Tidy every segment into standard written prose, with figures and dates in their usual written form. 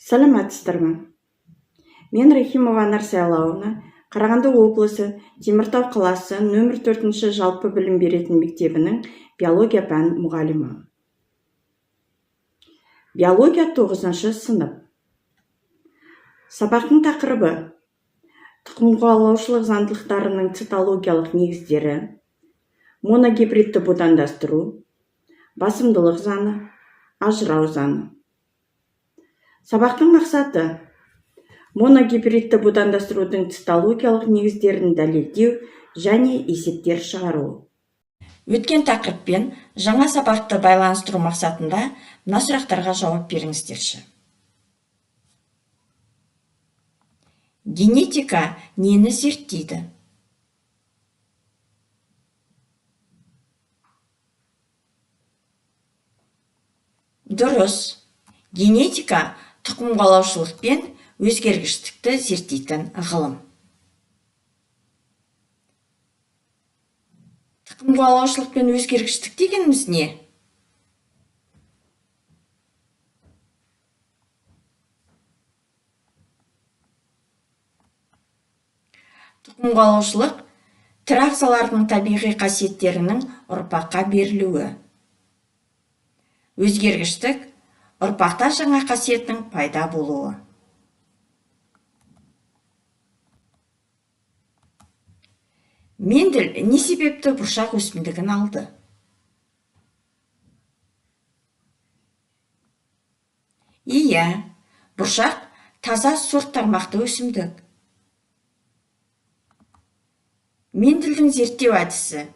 Саламатсыздар ма? Мен Рахимова Анар Сайлауовна, Қарағанды облысы, Теміртау қаласы, нөмір 4 жалпы білім беретін мектебінің биология пән мұғалімі. Биология, 9 сынып. Сабақтың тақырыбы: тұқым қуалаушылық заңдылықтарының цитологиялық негіздері, моногибридті будандастыру, басымдылық заңы, ажырау заңы. Сабақтың мақсаты: моногибридті будандастырудың цитологиялық негіздерін дәлелдеу және есептер шығару. Өткен тақырыппен жаңа сабақты байланыстыру мақсатында мына сұрақтарға жауап беріңіздерші. Генетика нені зерттейді? Дұрыс, генетика тұқым қуалаушылық пен өзгергіштікті зерттейтін ғылым. Тұқым қуалаушылық пен өзгергіштік дегеніміз не? Тұқым қуалаушылық тірі ағзалардың табиғи қасиеттерінің ұрпаққа берілуі. Өзгергіштік ұрпақта жаңа қасиеттің пайда болуы. Мендель не себепті бұршақ өсімдігін алды? Иә, бұршақ таза сорт тармақты өсімдік. Мендельдің зерттеу әдісі.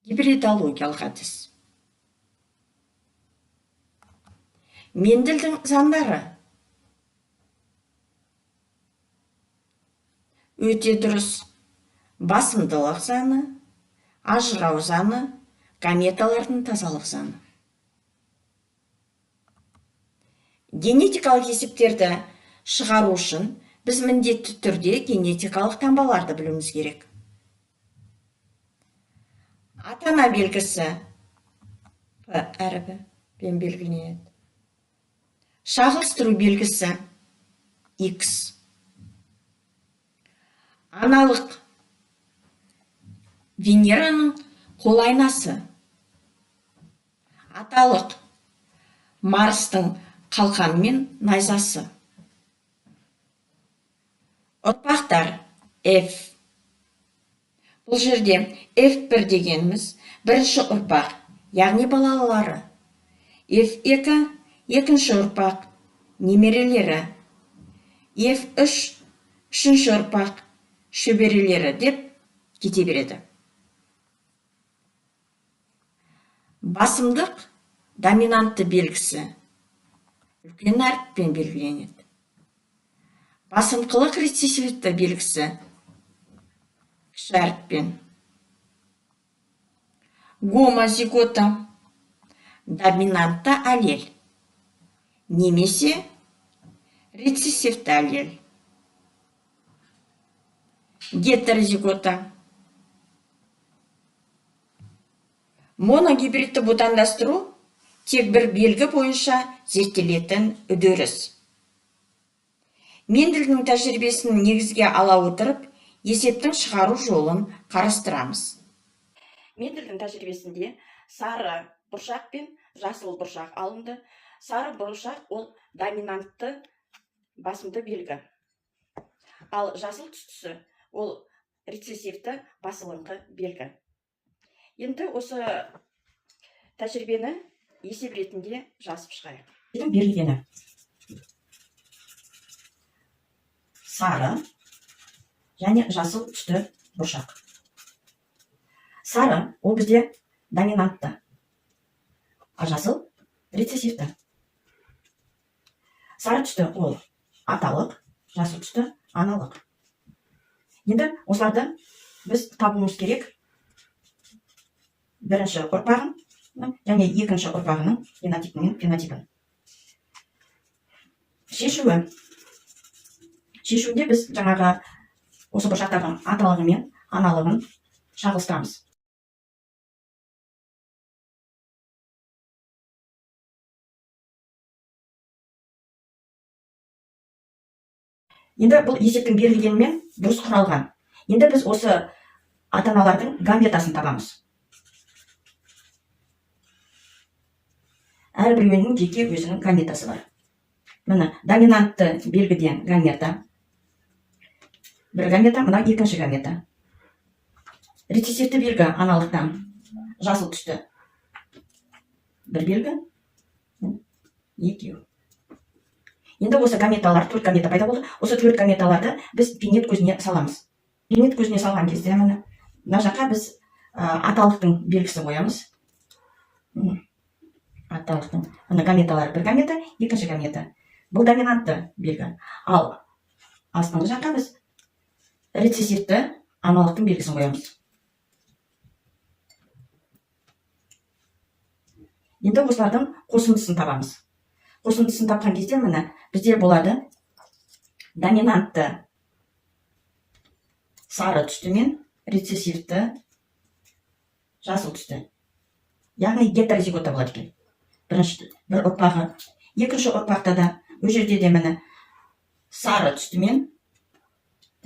Гибридологиялық әдіс. Мендельдің заңдары. Өте дұрыс. Басымдылық заңы, ажырау заңы, гаметалардың тазалық заңы. Генетикалық есептерді шығару үшін біз міндетті түрде генетикалық таңбаларды білуіміз керек. Ата-ана белгісі П әріпімен белгіленеді. Шағылыстыру белгісі X. Аналық Венераның қол айнасы. Аталық Марстың қалқаны мен найзасы. Ұрпақтар F. Бұл жерде F1 дегеніміз бірінші ұрпақ, яғни балалары. F2 екінші ұрпақ, немерелері. F3 үшінші ұрпақ, шөберелері деп кете береді. Басымдық доминантты белгісі үлкен әріппен белгіленеді. Басымқылық рецессивті белгісі кіші әріппен. Гомозигота доминантты аллель немесе рецессивті аллель. Гетерозигота. Моногибридті будандастыру тек бір белгі бойынша зерттелетін үдеріс. Мендельдің тәжірибесін негізге ала отырып, есептің шығару жолын қарастырамыз. Мендельдің тәжірибесінде сары бұршақ пен жасыл бұршақ алынды. Сары бұршақ ол доминантты басымды белгі. Ал жасыл түстісі ол рецессивті басылыңқы белгі. Енді осы тәжірибені есеп ретінде жазып шығайық. Берілгені сары және жасыл түсті бұршақ. Сары ол бізде доминантты, а жасыл рецессивті. Сары түсті ол аталық, жасыл түсті аналық. Енді осыларды біз табуымыз керек. Бірінші ұрпағының және екінші ұрпағының генотипі мен фенотипін. Шешуі. Шешуінде біз жаңағы осы бұршақтардың аталығы мен аналығын шағылыстырамыз. Енді бұл есептің берілгенімен дұрыс құралған. Енді біз осы ата-аналардың гаметасын табамыз. Әрбіреуінің жеке өзінің гаметасы бар. Міне, доминантты белгіден гамета. Бір гамета, мынау екінші гамета. Рецессивті белгі аналықтан жасыл түсті. Бір белгі, екеу. Енді осы гаметалар, 4 гамета пайда болды. Осы 4 гаметаларды біз Пинет көзіне саламыз. Пинет көзіне салған кезде міне мына жаққа біз аталықтың белгісін қоямыз. Аталықтың міне гаметалары бір гамета, екінші гамета. Бұл доминантты белгі. Ал астыңғы жаққа біз рецессивті аналықтың белгісін қоямыз. Енді осылардың қосындысын табамыз. Қосындысын тапқан кезде міне бізде болады доминантты сары түсті мен рецессивті жасыл түсті. Яғни гетерозигота болады екен. Бірінші бір ұрпағы. Екінші ұрпақта да ол жерде де міне сары түсті мен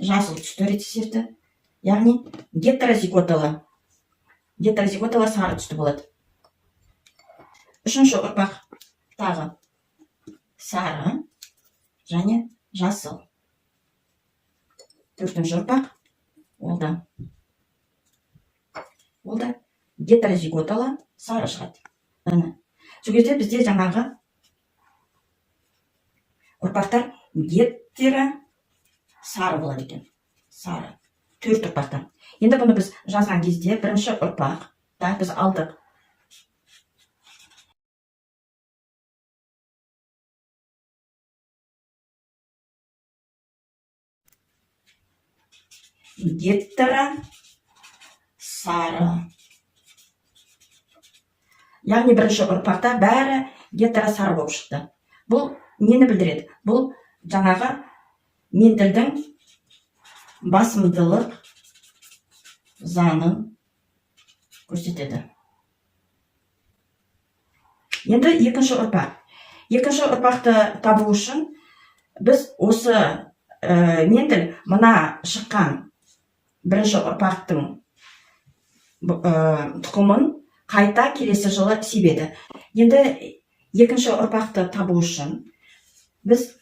жасыл түсті рецессивті. Яғни гетерозиготалы сары түсті болады. Үшінші ұрпақ тағы сары және жасыл. Төртінші ұрпақ ол да гетерозиготалы сары шығады. Міне. Сол кезде бізде жаңағы ұрпақтар гетеро сары болады екен. Сары. 4 ұрпақтан. Енді бұны біз жазған кезде бірінші ұрпақта біз алдық гетеро сары. Яғни бірінші ұрпақта бәрі гетеро сары болып шықты. Бұл нені білдіреді? Бұл жаңағы Мендельдің басымдылық заңын көрсетеді. Енді екінші ұрпақ. Екінші ұрпақты табу үшін біз осы Мендель мына шыққан бірінші ұрпақтың тұқымын қайта келесі жылы себеді. Енді екінші ұрпақты табу үшін біз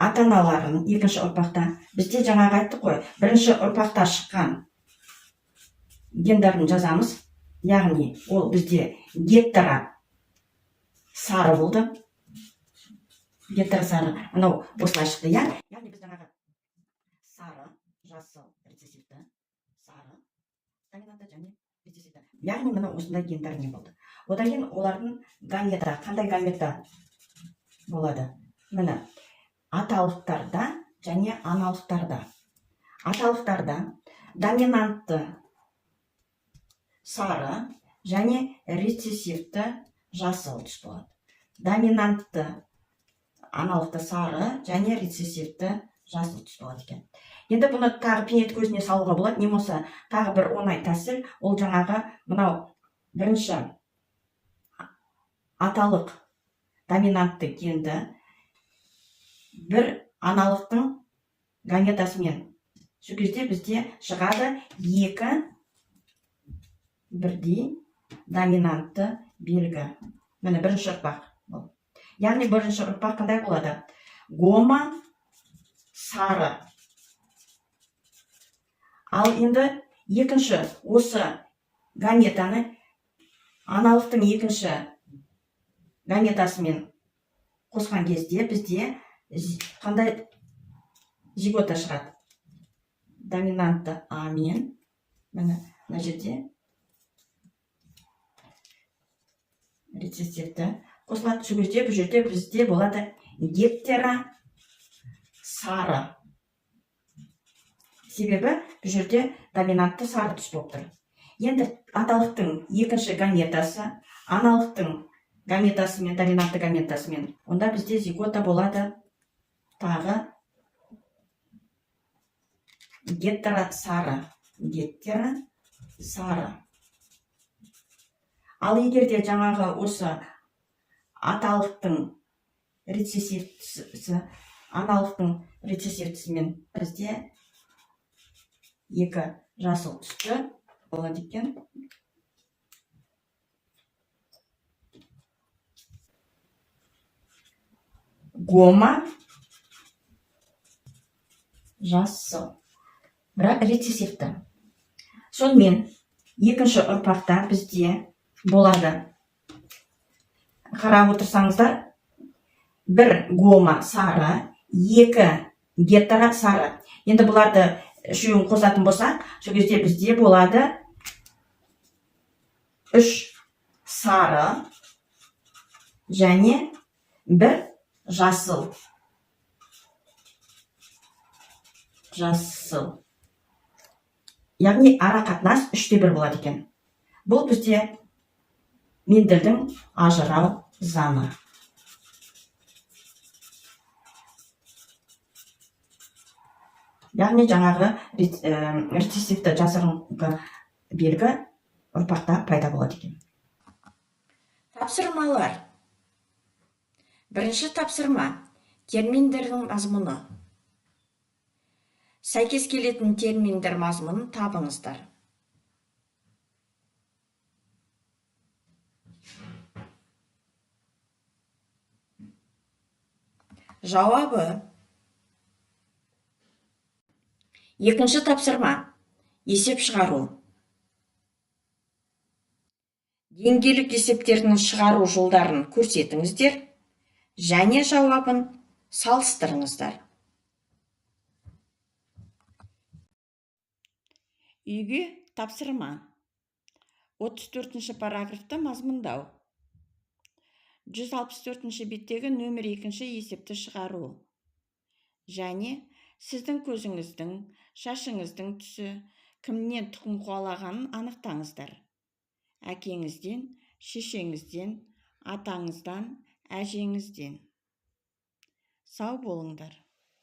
ата-аналарын екінші ұрпақта, бізде жаңағы айттық қой, бірінші ұрпақта шыққан гендерін жазамыз. Яғни ол бізде гетеро сары болды. Гетеро сары. Мынау осылай шықты, иә? Яғни біз жаңағы сары, жасыл, рецессивті, сары, доминантты және рецессивті. Яғни мына осындай гендер не болды. Одан кейін олардың гамета, қандай гамета болады? Міне, аталықтарда және аналықтарда. Аталықтарда доминантты сары және рецессивті жасыл түс болады. Доминантты аналықты сары және рецессивті жасыл түс болады екен. Енді бұны тағы Пинет көзіне салуға болады, не болмаса тағы бір оңай тәсіл, ол жаңағы мынау бірінші аталық доминантты генді бір аналықтың гаметасымен. Сол кезде бізде шығады екі бірдей доминантты белгі. Міне бірінші ұрпақ бұл. Яғни бірінші ұрпақ қандай болады? Гомо сары. Ал енді екінші осы гаметаны аналықтың екінші гаметасымен қосқан кезде бізде қандай зигота шығады? Доминантты А мен міне мына жерде рецессивті қосылады. Сол кезде бұл жерде бізде болады гетеро сары. Себебі бұл жерде доминантты сары түс болып тұр. Енді аталықтың екінші гаметасы аналықтың гаметасымен, доминантты гаметасымен, онда бізде зигота болады тағы гетеро сары, гетеро сары. Ал егер де жаңағы осы аталықтың рецессивтісі, Аналықтың рецессивтісімен бізде 2 жасыл түсті болады екен. Гома жасыл, бірақ рецессивті. Сонымен екінші ұрпақта бізде болады, қарап отырсаңыздар, 1 гома сары, 2 гетеро сары. Енді бұларды үшеуін қосатын болсақ, сол кезде бізде болады 3 сары және 1 жасыл. Жасыл. Яғни ара қатынас 3-1 болады екен. Бұл бізде Мендельдің ажырау заңы. Яғни жаңағы рецессивті жасырынғы белгі ұрпақта пайда болады екен. Тапсырмалар. Бірінші тапсырма. Терминдердің мазмұны. Сәйкес келетін терминдер мазмұнын табыңыздар. Жауабы. Екінші тапсырма. Есеп шығару. Деңгейлік есептердің шығару жолдарын көрсетіңіздер және жауабын салыстырыңыздар. Үйге тапсырма. 34-ші параграфты мазмұндау. 164-ші беттегі нөмір 2-ші есепті шығару. Және сіздің көзіңіздің, шашыңыздың түсі кімнен тұқым қуалағанын анықтаңыздар. Әкеңізден, шешеңізден, атаңыздан, әжеңізден. Сау болыңдар.